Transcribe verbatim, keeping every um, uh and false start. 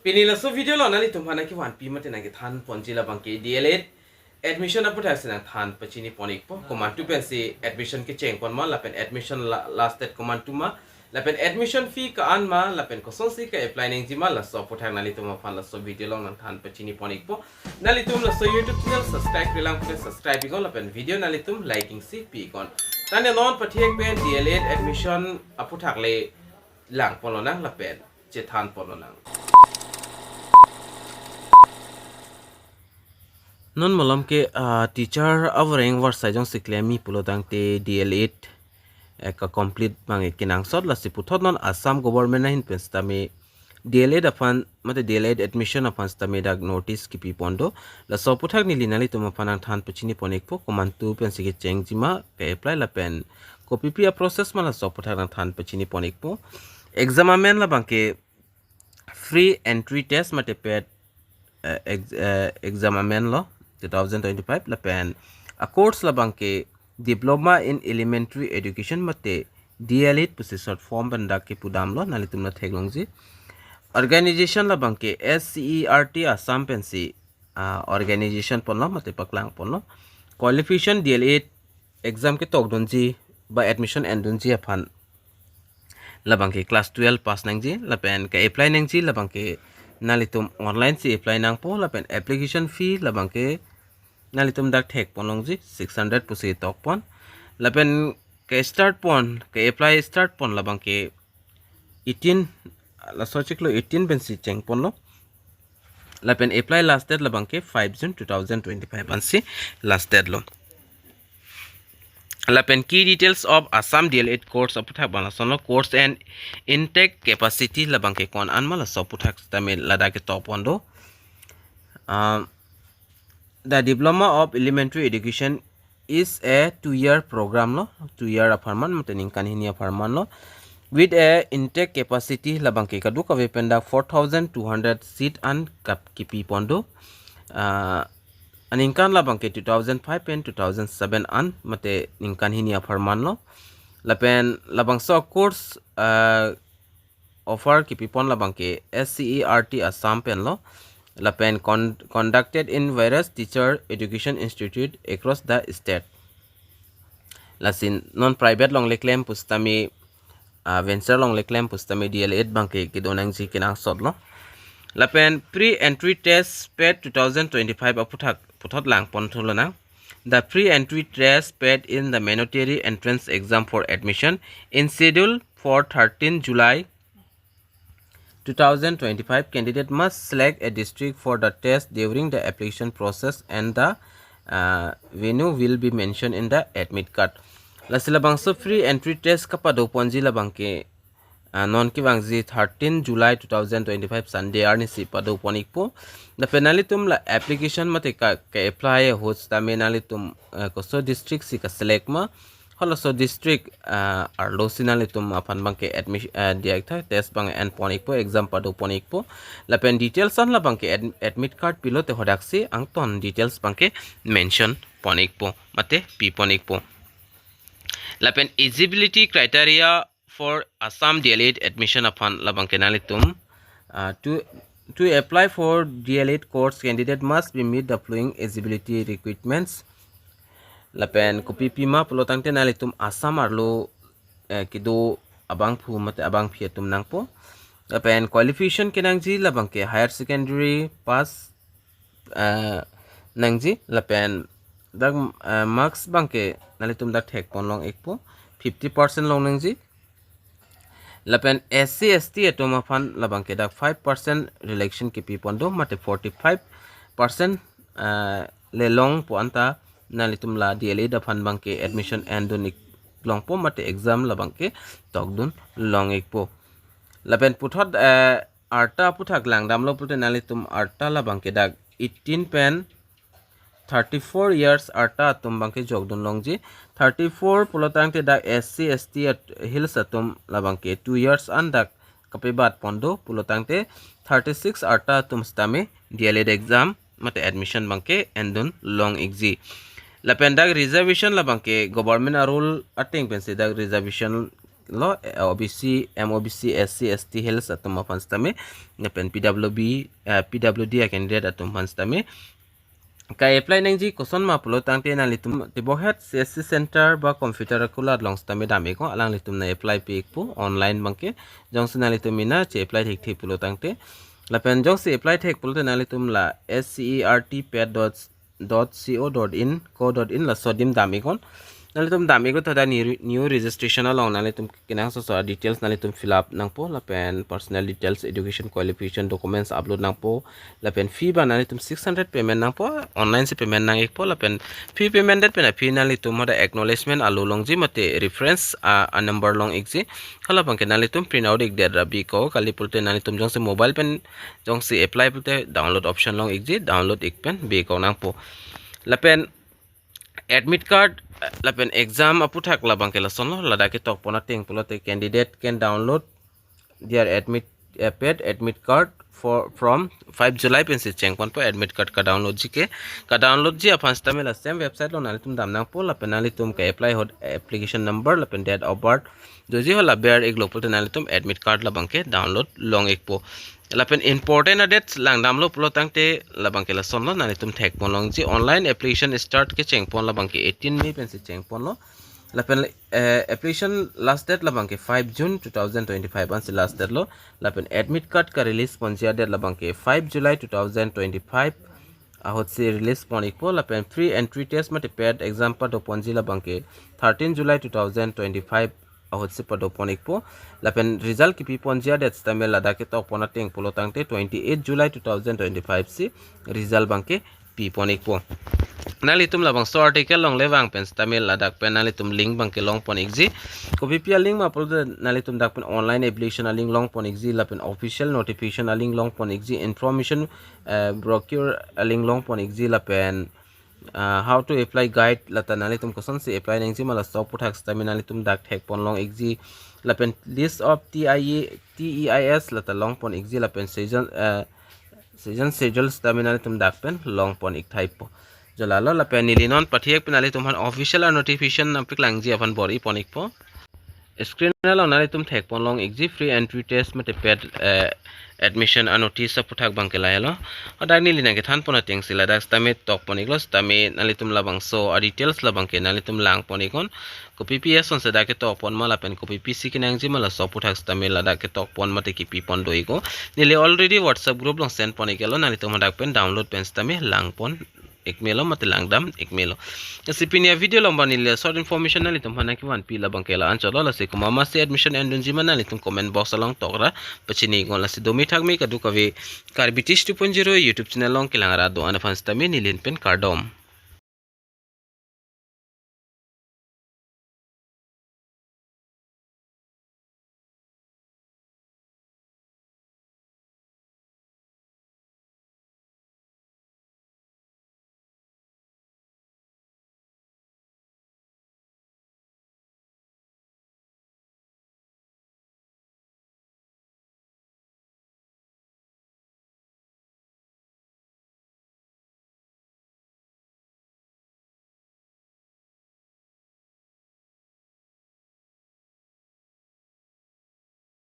Pini laso video along nanglitum aphan nangkevanpi mate nangkethan ponji labangke D L Ed admission aputhaksi nangthan pachini pon ikpo. Komantu pensi admission kecheng pon ma lapen admission la-, last date komantu ma lapen admission fee ko-an ma lapen kosonsi ka-apply nangji ma, laso aputhak nanglitum aphan laso video along nangthan pachini pon ikpo. Nanglitum laso YouTube channel subscribe klemkle, subscribe iknon lapen video nanglitum liking si pi iknon. Tangte non pathek pen D L Ed admission aputhak le lang ponlonang lapen chethan ponlonang. Non malom ke, ah, teacher avoreng varsai jongsi klemji pulo tangte D L Ed, eh, ka-complete abang kenangsot, lasi puthot non Assam government ahin pen sitame D L Ed aphan mate D L Ed admission aphan sitame dak notice kipi pon do. Laso aputhak neli nanglitum aphan nangthan pachini pon ikpo, komantu pensi kechengji ma, ka-apply lapen kopipi a-process ma, laso aputhak nangthan pachini pon ikpo. Exam amen labangke free entry test mate PET, eh, ex-, eh, exam amen lo two thousand twenty-five lapen a-course labangke Diploma in Elementary Education mate D L Ed pusi short form pen dak kipu damlo, nanglitum ta theklongji. Organization labangke S C E R T Assam pensi, ah, organization ponlo mate paklang ponlo. Qualification D L Ed exam ketokdunji ba admission endunji aphan labangke class twelve pass nangji lapen ka-apply nangji labangke nanglitum online si apply nangpo lapen application fee labangke nanglitum dak thek ponlongji, six hundred pusi tok pon. Lapen ka-start pon, ka-apply start pon labangke eighteen, laso chiklo eighteen pensi cheng ponlo. Lapen apply last date labangke five June two thousand twenty-five ansi last date lo. Lapen key details of Assam D L Ed course aputhak abang lasonlo, course and intake capacity labangke ko-an ma, laso aputhak sitame ladak ketok pon do. Um, the Diploma of Elementary Education is a two-year program lo, two year apharman mate ningkan hini apharman lo, with a intake capacity labangke kadokave pen dak four thousand two hundred seat an kap kipi pon do. Ah, aningkan labangke two thousand five pen two thousand seven an mate ningkan hini apharman lo. Lapen labangso course, ah, offer kipi pon labangke S C E R T Assam pen lo. Lapen con-, conducted in various teacher education institute across the state. Lasi non private longle klem pu sitame, ah, venture longle klem pu sitame D L Ed abangke kedo nangji kenangsot lo. Lapen pre-entry test PET two thousand twenty-five aputhak puthot lang pon thulonang. The pre-entry test PET in the mandatory entrance exam for admission in schedule for thirteen July two thousand twenty-five. Candidate must select a district for the test during the application process and the, uh, venue will be mentioned in the admit card. Lasi labangso pre-entry test kapado ponji labangke, ah, non kevangji thirteen July two thousand twenty-five Sunday arnisi pado pon ikpo. Lapen nanglitum la application mate ka, ka-apply ahut sitame nanglitum, eh, koso district si ka-select ma, halaso district, ah, arlo si nanglitum aphan abangke admission, ah, diak tha test abang en pon ikpo, exam pado pon ikpo. Lapen details an labangke ad-, admit card pilote hadaksi angton details abangke mention pon ikpo mate pi pon ikpo. Lapen eligibility criteria for Assam D L Ed admission aphan labangke nanglitum, ah, to, to apply for D L Ed course, candidate must be meet the following eligibility requirements. Lapen kopipi ma pulo tangte nanglitum Assam arlo, eh, kedo abangphu mate abangphi atum nangpo. Lapen qualification kenangji labangke higher secondary pass, eh, nangji lapen dak, eh, marks abangke nanglitum dak thek pon long ikpo, fifty percent long nangji. Lapen S C S T atum aphan labangke dak five percent relaxation kipi pon do mate forty-five percent, eh, le long pu anta nanglitum la D L Ed aphan abangke admission endun ik longpo mate exam labangke tokdun long ikpo. Lapen puthot, eh, arta aputhak langdamlo pute nanglitum arta labangke dak eighteen pen thirty-four years arta atum abangke jokdun longji. Thirty-four pulo tangte dak S C S T at-, hills atum labangke two years an dak kapebat pon do pulo tangte thirty-six arta atum sitame D L Ed exam mate admission abangke endun long ikji. Lapen dak reservation labangke government a-rule ateng pensi dak reservation lo, eh, O B C, M O B C, S C, S T, Hills atum aphan sitame, lapen P W B, eh, P W D a candidate atum aphan sitame. Ka-apply nangji koson ma pulo tangte nanglitum tebohet C S C center ba computer akulat along sitame dam iknon, alanglitum nang-apply pi ikpo online abangke. Jongsi nanglitum mena che-apply thekthe pulo tangte. Lapen jongsi apply thek pulote nanglitum la S C E R T pad dot dot co dot in, co dot in laso adim dam iknon. Nanglitum dam iknon, tada new, new registration along nanglitum kenangsot aso details nanglitum fill up nangpo, lapen personal details, education qualification, documents upload nangpo, lapen fee abang nanglitum six hundred payment nangpo, online si payment nang ikpo, lapen fee payment det pen aphi nanglitum hadak acknowledgement alo longji mate reference a, a number long ikji, hala abangke nanglitum print out ikdet ra biknon, kali pulote nanglitum jongsi mobile pen jongsi apply pulote download option long ikji, download ik pen biknon nangpo. Lapen admit card, eh, lapen exam aputhak labangke lasonlo, ladak ketokpon ateng pulote candidate can download their admit, uh, paid admit card for, from five July pensi chengponpo, admit card ka-download ji ke. Ka-download ji aphan sitame la same website along nanglitum dam nangpo, lapen nanglitum ka-apply ahut application number lapen date of birth doji, hala ber iklo pulote nanglitum admit card labangke download long ikpo. Lapen important a-dates langdamlo pulo tangte labangke lasonlo, nanglitum thekpon longji, online application start kechengpon labangke eighteen May pensi chengponlo. Lapen, eh, application last date labangke five June two thousand twenty-five ansi last date lo. Lapen admit card ka-release ponji a-date labangke five July two thousand twenty-five ahutsi release pon ikpo. Lapen free entry test mate paid exam padoponji labangke thirteen July two thousand twenty-five ahutsi padopon ikpo. Lapen result kipiponji a-date sitame ladak ketokpon ateng pulo tangte twenty-eight July two thousand twenty-five si result abangke pipon ikpo. Nanglitum labangso article along le vang pen sitame ladak pen nanglitum link abangke longpon ikji. Kopi pi a-link ma pulote nanglitum dak pen online application a-link longpon ikji, lapen official notification a-link longpon ikji, information, eh, brochure a-link longpon ikji, lapen, ah, how to apply guide, lata nanglitum kosonsi apply nangji ma laso aputhak sitame nanglitum dak thekpon long ikji, lapen list of T I A, T E I S lata longpon ikji, lapen season, eh, season schedule sitame nanglitum dak pen longpon ik thaipo. Jo lalo, lapen neli non pathek pen nanglitum aphan official a-notification nangpaklangji aphan bor-ipon ikpo. Screen along nanglitum thekpon long ikji free entry test mate paid, eh, admission a-notice aputhak abangke lahelo. Hadak neli nangkethanpon atengsi ladak sitame tokpon iklo, sitame nanglitum labangso a-details labangke nanglitum langpon iknon. Kopi pi asonsi dak ketokpon ma lapen kopi pisi kenangji ma laso aputhak sitame ladak ketokpon mate kipipon do iknon. Neli already WhatsApp group along send pon iklo, nanglitum hadak pen download pen sitame langpon ik melo mate langdam ik melo. Lasi pini a-video along abang neli short information nanglitum aphan nangkevanpi labangke la-anchotlo, lasi komat masi admission endunji ma nanglitum comment box along tokra pachini iknon. Lasi domi thakmi kadokave Karbi Teach two point zero YouTube channel along kelang ra do-an aphan sitame neli ahin pen kardom.